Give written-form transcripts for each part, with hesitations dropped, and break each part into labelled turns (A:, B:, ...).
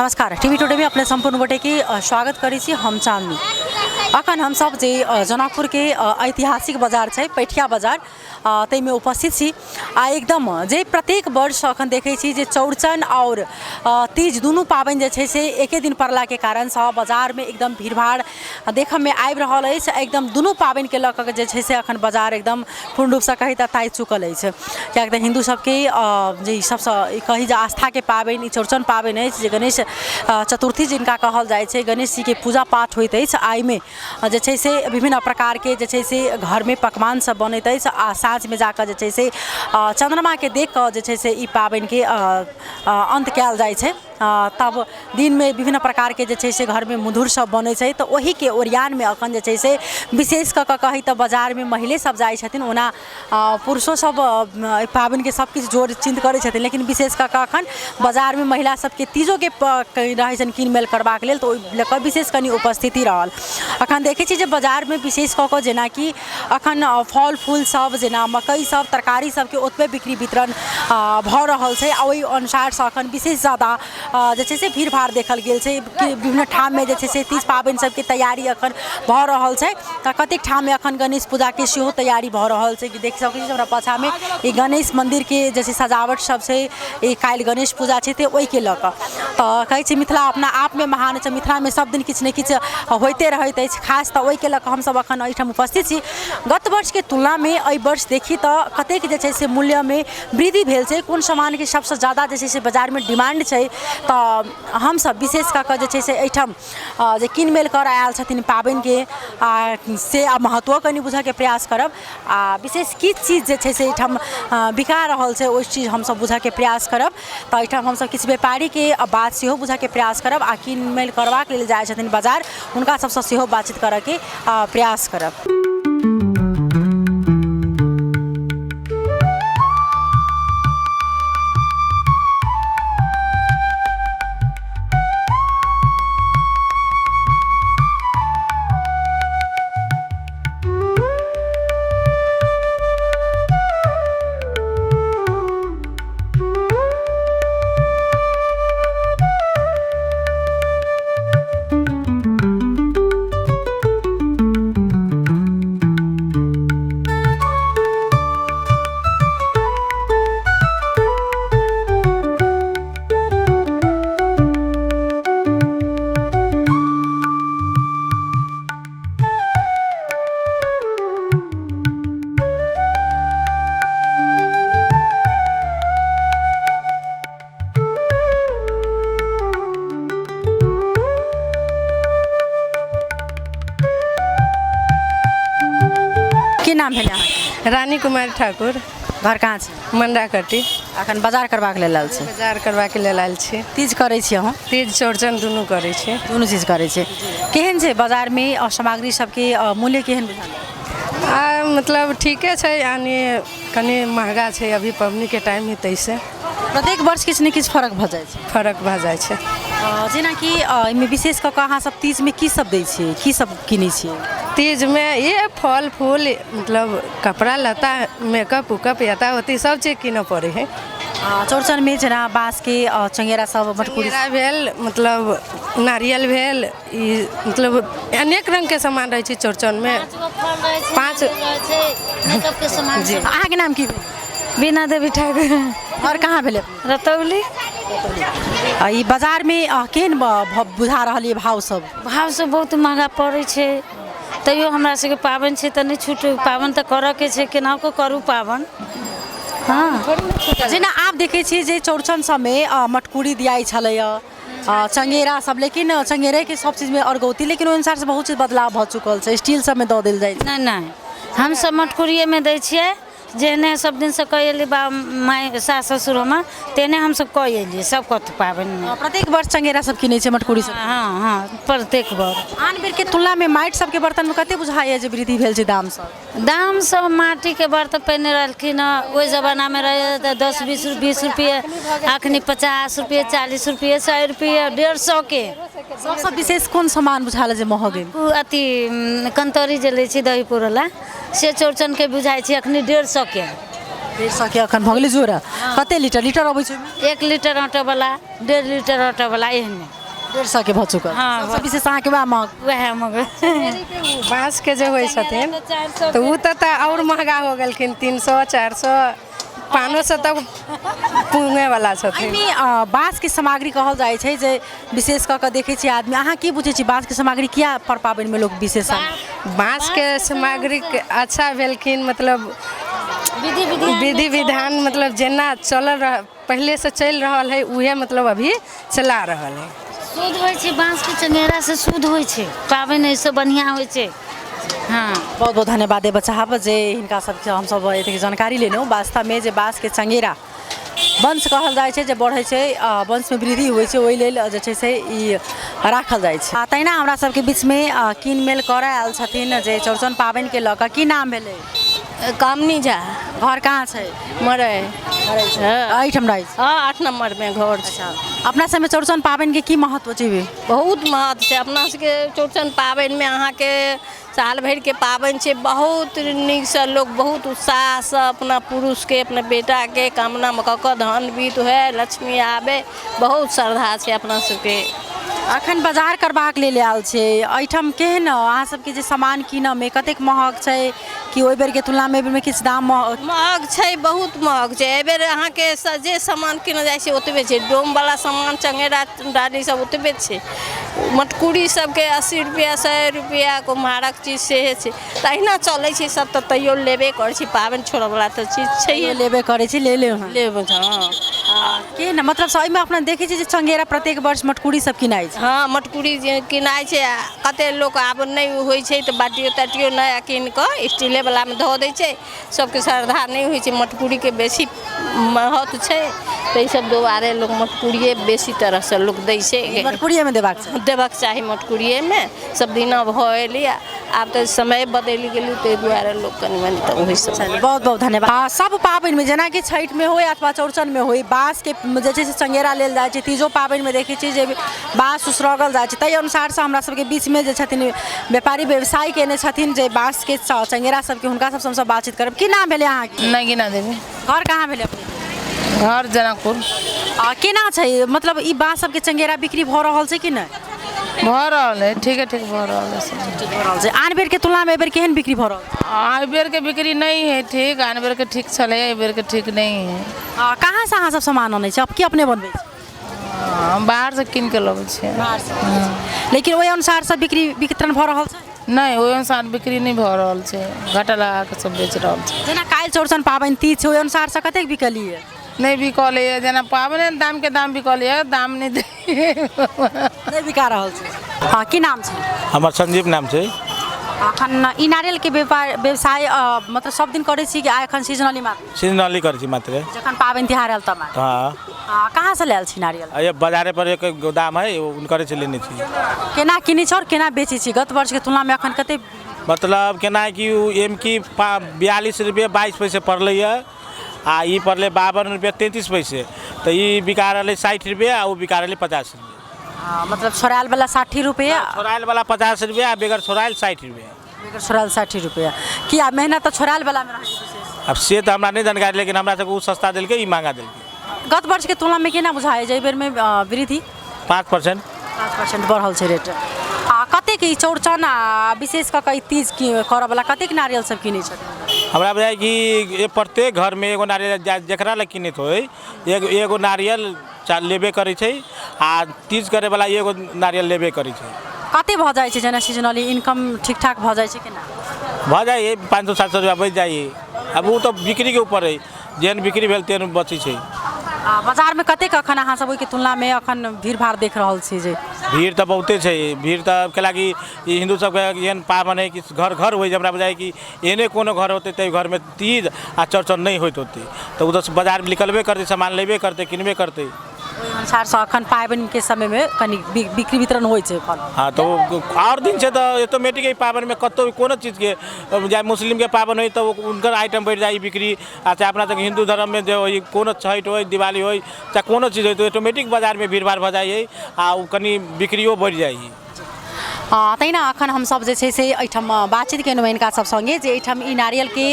A: नमस्कार, TV today में अपने सम्पूर्ण गोटे के स्वागत करै छी। हम चांदनी। अखन हमसब जे जनकपुर के ऐतिहासिक बाजार छै पैठिया बाजार, ताहिमे उपस्थित छी। आ एकदम जे प्रत्येक वर्ष अखन देखै छी जे चौड़चन आओर तीज दुनू पाबनि जे छै से एके दिन पड़लाके कारणसँ बाजारमे एकदम भीड़भाड़ देखऽमे आबि रहल अछि। एकदम दुनू पाबनिके लऽ कऽ जे छै से अखन बाजार एकदम पूर्ण रूपसँ कही तऽ ताहि चुकल अछि, किएक तऽ हिन्दू सबके जे ई सबसँ कही जे आस्थाके पाबनि ई चौड़चन पाबनि अछि, जे गणेश चतुर्थी जिनका कहल जाइ छै, गणेश जीके पूजा पाठ होइत अछि। आ एहिमे जे छै से विभिन्न प्रकारके जे छै से घरमे पकवान सब बनैत अछि आ साँझमे जाकऽ जे छै से चन्द्रमाके देखिकऽ जे छै से ई पाबनिके अन्त कयल जाइ छै। तब दिनमे विभिन्न प्रकारके जे छै से घरमे मधुर सब बनै छै, तऽ ओहिके ओरियानमे एखन जे छै से विशेष कऽ कऽ कही तऽ बाजारमे महिले सब जाइ छथिन। ओना पुरुषो सब एहि पाबनिके सब किछु जोड़ चिन्त करै छथिन, लेकिन विशेष कऽ कऽ एखन बाजारमे महिला सबके तीजोके रहै छनि कीन मेल करबाक लेल, तऽ ओहि लऽ कऽ विशेष कनि उपस्थिति रहल। एखन देखै छी जे बाजारमे विशेष कऽ कऽ जेनाकि एखन फल फूल सब जेना मकइ सब तरकारी सबके ओतबे बिक्री वितरण भऽ रहल छै। आ ओहि अनुसारसँ एखन विशेष जादा जे छै से भीड़ भाड़ देखल गेल छै कि विभिन्न ठाममे जे छै से तीज पाबनि सबके तैयारी एखन भऽ रहल छै, तऽ कतेक ठाममे एखन गणेश पूजाके सेहो तैयारी भऽ रहल छै कि देख सकै छी हमरा पाछाँमे ई गणेश मन्दिरके जे छै सजावट सब छै। ई काल्हि गणेश पूजा छै, तऽ ओहिके लऽ कऽ तऽ कहै छै मिथिला अपना आपमे महान छै। मिथिलामे सब दिन किछु ने किछु होइते रहैत अछि खास, तऽ ओहिके लऽ कऽ हमसब एखन एहिठाम उपस्थित छी। गत वर्षके तुलनामे एहि वर्ष देखी तऽ कतेक जे छै से मूल्यमे वृद्धि भेल छै, कोन सामानके सबसँ जादा जे छै से बाजारमे डिमांड छै, तऽ हमसब विशेष कऽ कऽ जे छै से एहिठाम जे कीन मेल करऽ आयल छथिन पाबनिके आ से आ महत्वो कनि बुझऽके प्रयास करब। आ विशेष की चीज जे छै से एहिठाम बिका रहल छै, ओहि चीज हमसब बुझऽके प्रयास करब। तऽ एहिठाम हमसब किछु व्यापारीके बात सेहो बुझऽके प्रयास करब आ कीन मेल करबाक लेल जाइ छथिन बाजार, हुनका सबसँ सेहो बातचीत करऽके प्रयास करब। की नाम भेलै अहाँके?
B: रानी कुमारी ठाकुर।
A: घर कहाँ छै?
B: मंडराकट्टी।
A: अखन बाजार करबाक लेल आयल छी?
B: बाजार करबाक लेल आयल छी।
A: तीज करै छी अहाँ?
B: तीज चौड़चन दुनू करै छी।
A: दुनू चीज करै छी। केहन छै बाजारमे सामग्री सबके मूल्य केहन बुझायल?
B: आ मतलब ठीके छै, यानी कनि महगा छै अभी पबनीके टाइम है तैसे।
A: प्रत्येक वर्ष किछु ने किछु फरक भऽ जाइ छै।
B: फरक भऽ जाइ छै।
A: जेनाकि एहिमे विशेष कऽ कऽ अहाँ सब तीजमे की सब दै छियै, की सब किनै छियै?
B: तीजमे ये फल फूल मतलब कपड़ा लत्ता मेकअप उकअप यता होती सब चीज कीनऽ पड़ै है।
A: चौड़चनमे जेना बाँसके चङ्गेरा सब मटकुरी
B: चङ्गेरा भेल, मतलब नारियल भेल, ई मतलब अनेक रङ्गके सामान रहै छै चौड़चनमे। पाँच
A: जी। अहाँके नाम की भेल?
C: बीना देवी ठाकुर।
A: घर कहाँ भेलै?
C: रतौली।
A: आ ई बाजारमे केहन बुझा रहल यऽ भाव सब?
C: भाव सब बहुत महगा पड़ै छै, तैयो हमरा सबके पाबनि छै तऽ नहि छूटू, पाबनि तऽ करऽके छै, केनाहु कऽ करू पाबनि। हँ।
A: जेना आब देखै छियै जे चौड़चन सबमे मटकुरी दियाइ छलैए, चङ्गेरा सब, लेकिन चङ्गेरेके सब चीजमे अरगौती, लेकिन ओहि अनुसारसँ बहुत चीज बदलाव भऽ चुकल छै, स्टील सबमे दऽ देल जाइ छै।
C: नहि नहि, हमसब मटकुरिएमे दै छियै, जेहने सब दिनसँ कऽ एलियै बा माय सास ससुर हमर, तेहने हमसब कऽ एलियै सब कथु पाबनिमे।
A: प्रत्येक वर्ष चङ्गेरा सब किनै छै, मटकुरी सब?
C: हँ हँ, प्रत्येक वर्ष।
A: आन बेरके तुलनामे माटि सबके बर्तनमे कते बुझाइए जे वृद्धि भेल छै दाम सब?
C: दाम सब माटिके बर्तन पहिने रहलखिन हँ, ओहि जमानामे रहै तऽ 10 20 रुपये, अखनी 50 रुपये, 40 रुपये, 100 रुपये, 150 के।
A: सबसँ विशेष कोन सामान बुझायल जे महग अइ?
C: ओ अथी कंतरी जे लै छी दही पौरऽला, से चौड़चनके बुझाइ छै अखनी 150 के।
A: 150 के अखन भऽ गेलै जोड़ा। कते लीटर लीटर अबै छै?
C: 1 लीटर आँटावला, 1.5 लीटर आँटावला, एहने।
A: 150 के भऽ चुकल।
C: हँ।
A: सबसँ विशेष अहाँके वएह महग?
C: वएह महग।
B: बाँसके जे होइ छथिन तऽ ओ तऽ आओर महगा हो गेलखिन, 300 400 500 तक पुंगेवला छथिन।
A: एहिमे बाँसके सामग्री कहल जाइ छै जे विशेष कऽ कऽ देखै छियै आदमी, अहाँ की बुझै छी बाँसके सामग्री किया पर पाबनिमे लोक विशेष?
B: बाँसके सामग्री अच्छा भेलखिन, मतलब विधि विधान, मतलब जेना चलल रह पहिलेसँ चलि रहल है उहे मतलब अभी चला रहल है।
C: शुद्ध होइ छै बाँसके चंगेरासँ, शुद्ध होइ छै पाबनि, एहिसँ बढ़िआँ होइ छै। हँ।
A: बहुत बहुत धन्यवाद देबऽ चाहब जे हिनका सबके हमसब एतेक जानकारी लेलहुँ। वास्तवमे जे बाँसके चंगेरा वंश कहल जाइ छै जे बढ़ै छै, वंशमे वृद्धि होइ छै, ओहि लेल जे छै से ई राखल जाइ छै। आ तहिना हमरा सबके बीचमे कीन मेल करऽ आयल छथिन जे चौड़चन पाबनिके लऽ कऽ। की नाम भेलै?
D: कामनी झा।
A: घर कहाँ छै?
D: मरै।
A: एहिठाम रहै छै?
D: हँ, 8 नम्बरमे घर छै।
A: अपना सबमे चौड़चन पाबनिके की महत्व छै?
D: बहुत महत्व छै अपना सबके चौड़चन पाबनिमे। अहाँके साल भरिके पाबनि छै, बहुत नीकसँ लोक बहुत उत्साहसँ अपना पुरुषके, अपना बेटाके कामनामे कऽ कऽ धन बीत हुए, लक्ष्मी आबै, बहुत श्रद्धा छै अपना सबके।
A: अखन बाजार करबाक लेल आयल छै, एहिठाम केहन अहाँ सबके जे सामान कीनऽमे कतेक महग छै, कि ओहि बेरके तुलनामे एहि बेरमे किछु दाम महग?
D: महग छै, बहुत महग छै। एहिबेर अहाँके जे सामान कीनल जाइ छै ओतबे छै। डोमवला सामान, चंगेरा डाली सब ओतबे छै। मटकुरी सबके 80 रुपैआ, 100 रुपैआ, कुम्हारक चीज सेहे छै। तऽ अहिना चलै छै सब, तऽ तैयो लेबे करै छै। पाबनि छोड़ऽवला तऽ चीज छै।
A: लेबे करै छै, ले ले।
D: लेबै, हँ।
A: के ने मतलब एहिमे अपना देखै छी जे चंगेरा प्रत्येक वर्ष मटकुरी सब किनाइ छै।
D: हँ, मटकुरी जे किनाइ छै। आ कते लोक आब नहि होइ छै तऽ बाटियो ताटियो नया कीन कऽ स्टीलेवलामे धऽ दै छै। सबके श्रद्धा नहि होइ छै, मटकुरीके बेसी महत्व छै, ताहि सब दुआरे लोक मटकुरिए बेसी तरहसँ लोक दै छै।
A: मटकुरिएमे देबाक छै।
D: देबक चाही मटकुरिएमे। सब दिना भऽ एलै, आब तऽ समय बदलि गेलै, ताहि दुआरे लोक कनि मनि तऽ ओहि सब।
A: बहुत बहुत धन्यवाद। आ सब पाबनिमे जेनाकि छठिमे होइ अथवा चौड़चनमे होइ, बाँसके जे छै से चंगेरा लेल जाइ छै। तीजो पाबनिमे देखै छी जे बाँस उसरगल जाइ छै। ताहि अनुसारसँ हमरा सबके बीचमे जे छथिन व्यापारी व्यवसाय केने छथिन जे बाँसके चंगेरा सबके, हुनका सबसँ हमसब बातचीत करब। की नाम भेलै अहाँके?
E: नगीना देवी।
A: घर कहाँ भेलै अपने?
E: घर जनकपुर।
A: आ केना छै, मतलब ई बाँस सबके चंगेरा बिक्री भऽ रहल छै कि नहि?
E: भऽ रहल है, ठीक है, ठीक भऽ रहल है सब।
A: भऽ रहल छै। आन बेरके तुलनामे एहि बेर केहन बिक्री भऽ रहल छै?
E: एहि बेरके बिक्री नहि है ठीक। आन बेरके ठीक छलै, एहि बेरके ठीक नहि है।
A: आ कहाँसँ अहाँ सब सामान अनै छी, की अपने बनबै छी?
E: हम बाहरसँ कीन कऽ लबै छियै।
A: लेकिन ओहि अनुसारसँ बिक्री वितरण भऽ रहल छै?
E: नहि, ओहि अनुसार बिक्री नहि भऽ रहल छै, घाटा लगा कऽ सब बेच रहल छै।
A: जेना काल्हि चौड़चन पाबनि तीज छै, ओहि अनुसारसँ कतेक बिकलियै?
E: नहि बिकल यऽ। जेना पाबनि दामके दाम बिकल यऽ, दाम नहि दै।
A: नहि बिका रहल छै। हँ, की नाम छै?
F: हमर संजीव नाम छै।
A: अखन ई नारियलके व्यापार व्यवसाय मतलब सब दिन करै छी कि एखन सीजनली मात्र?
F: सीजनली करै छी मात्र।
A: जखन पाबनि तिहार आयल तब?
F: हँ।
A: कहाँसँ लायल छी नारियल?
F: ये बाजारे पर एक गोदाम है, हुनकरे से लेने छी।
A: केना किनै छी और केना बेचै छी? गत वर्षके तुलनामे अखन कते?
F: मतलब केना कि ओ एम की 42 रुपये 22 पैसे पड़लै यऽ, आ ई पड़लै 52 रुपये 33 पैसे। तऽ ई बिका रहलै 60 रुपये आ ओ बिका रहलै 50 रुपये।
A: मतलब छोड़ायल वाला 60 रुपये?
F: छोड़ायल वाला 50 रुपये आ बगैर छोड़ायल 60 रुपये।
A: बगैर छोड़ायल 60 रुपये। किया, मेहनत तऽ छोड़ायल वालामे रहै छै विशेष?
F: आब से तऽ हमरा नहि जानकारी, लेकिन हमरा सबके ओ सस्ता देलकै, ई महँगा देलकै।
A: गत वर्षके तुलनामे केना बुझाइ जे एहि बेरमे वृद्धि?
F: 5%।
A: 5% बढ़ल छै रेट। आ कतेक ई चौड़चन आ विशेष कऽ कऽ ई तीज करऽवला कतेक नारियल सब किनै छथिन?
F: हमरा बुझाइ कि ये प्रत्येक घरमे एगो नारियल जकरा लए किनैत होइ, एगो नारियल लेबे करै छै, आ तीज करैवला एगो नारियल लेबे करै छै।
A: कते भऽ जाइ छै जेना सीजनली इनकम ठीक ठाक भऽ जाइ छै केना?
F: भऽ जाइ है, 500 700 रुपया बचि जाइ है। आब ओ तऽ बिक्रीके ऊपर है, जेहन बिक्री भेल तेहन बचै छै।
A: आ बाजारमे कतेक अखन अहाँ सब ओहिके तुलनामे अखन भीड़ भाड़ देख रहल छी जे?
F: भीड़ तऽ बहुते छै। भीड़ तऽ कैलाकि ई हिन्दू सबके एहन पाबनि है कि घर घर होइ। हमरा बुझाइ कि एहने कोनो घर होतै ताहि घरमे तीज आ चौड़चन नहि होइत होतै, तऽ ओ तऽ बाजारमे निकलबे करतै, सामान लेबे करतै, किनबे करतै।
A: ओहि अनुसारसँ अखन पाबनिके समयमे कनि बिक्री वितरण होइ छै फल?
F: हँ, तऽ ओ आओर दिन छै तऽ ऑटोमेटिक एहि पाबनिमे कतहु भी कोनो चीजके, चाहे मुस्लिमके पाबनि होइ तऽ हुनकर आइटम बढ़ि जाइ बिक्री, आ चाहे अपना सबके हिन्दू धर्ममे जे होइ, कोनो छठि होइ, दिवाली होइ, चाहे कोनो चीज होइ, तऽ ऑटोमेटिक बाजारमे भीड़ भाड़ भऽ जाइ है आ ओ कनि बिक्रियो बढ़ि जाइ है।
A: तहिना अखन हमसभ जे छै से एहिठाम बातचीत केलहुँ हिनका सभ सङ्गे जे एहिठाम ई नारियलके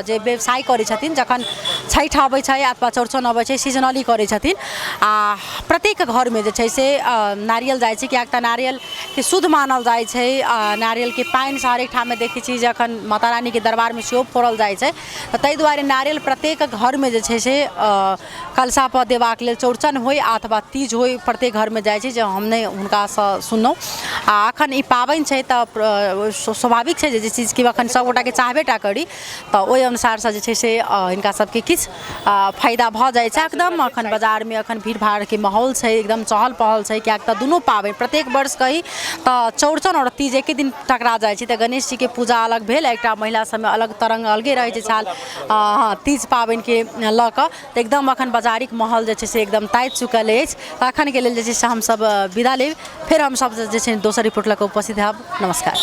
A: जे व्यवसाय करै छथिन, जखन छठि अबै छै अथवा चौड़चन अबै छै, सीजनली करै छथिन आ प्रत्येक घरमे जे छै से नारियल जाइ छै, किएक तऽ नारियलके शुद्ध मानल जाइ छै। नारियलके पानिसँ हरेक ठाममे देखै छी जे अखन माता रानीके दरबारमे सेहो फोड़ल जाइ छै, तऽ ताहि दुआरे नारियल प्रत्येक घरमे जे छै से कलशापर देबाक लेल चौड़चन होइ अथवा तीज होइ, प्रत्येक घरमे जाइ छै, जे हम नहि हुनकासँ सुनलहुँ। आ अखन ई पाबनि छै तऽ स्वाभाविक छै जे जे चीजके अखन सभगोटाके चाहबे टा करी, तऽ ओहि अनुसारसँ जे छै से हिनका सबके किछु फायदा भऽ जाइ छै। एकदम अखन बाजारमे अखन भीड़ भाड़के माहौल छै, एकदम चहल पहल छै, किएक तऽ दुनू पाबनि प्रत्येक वर्ष कही तऽ चौड़चन आओर तीज एके दिन टकरा जाइ छै, तऽ गणेश जीके पूजा अलग भेल, एकटा महिला सबमे अलग तरङ्ग अलगे रहै छै साल। हँ, तीज पाबनिके लऽ कऽ तऽ एकदम अखन बाजारिक माहौल जे छै से एकदम ताति चुकल अछि। तऽ अखनके लेल जे छै से हमसब विदा लेब, फेर हमसब जे छै दोसर रिपोर्ट लऽ कऽ उपस्थित होयब। नमस्कार।